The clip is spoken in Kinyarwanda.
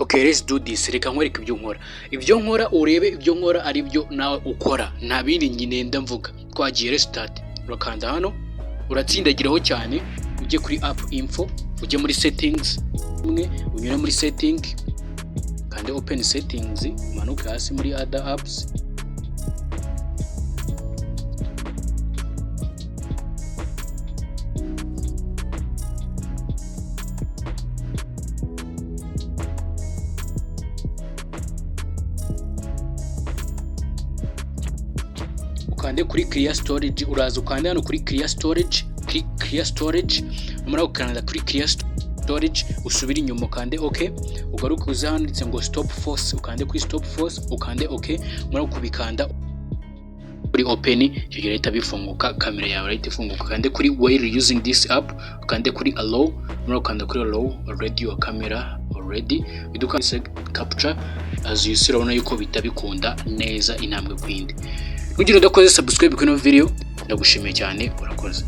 Okay, let's do this. Reka nkwereke ibyo nkora, ibyo nkora urebe ibyo nkora ari byo nawe ukora, nta bindi nyinenda mvuga. Twagiye, let's start. Urakanda hano, uratsindagiraho cyane, ujye kuri app info, ujye muri settings imwe, unyure muri setting, kande open settings, umanuke hasi muri other apps. Ukande kuri clear storage. Uraza ukande hano kuri clear storage, click clear storage. Numara gukanda kuri clear storage, usubire inyuma, ukande OK, ugaruke uze handitse ngo stop force, ukande kuri stop force, ukande OK. Numara kubikanda kuri open, icyo gihe irahita bifunguka, kamera yawe irahita ifunguka. Ukande kuri while using this app, ukande kuri allow. Numara gukanda kuri allow, already your camera already iduka capture. As you see, urabona yuko bihita bikunda neza intambwe ku yindi. Nugira udakoze subscribe kuri ino video, ndagushimiye cyane, urakoze.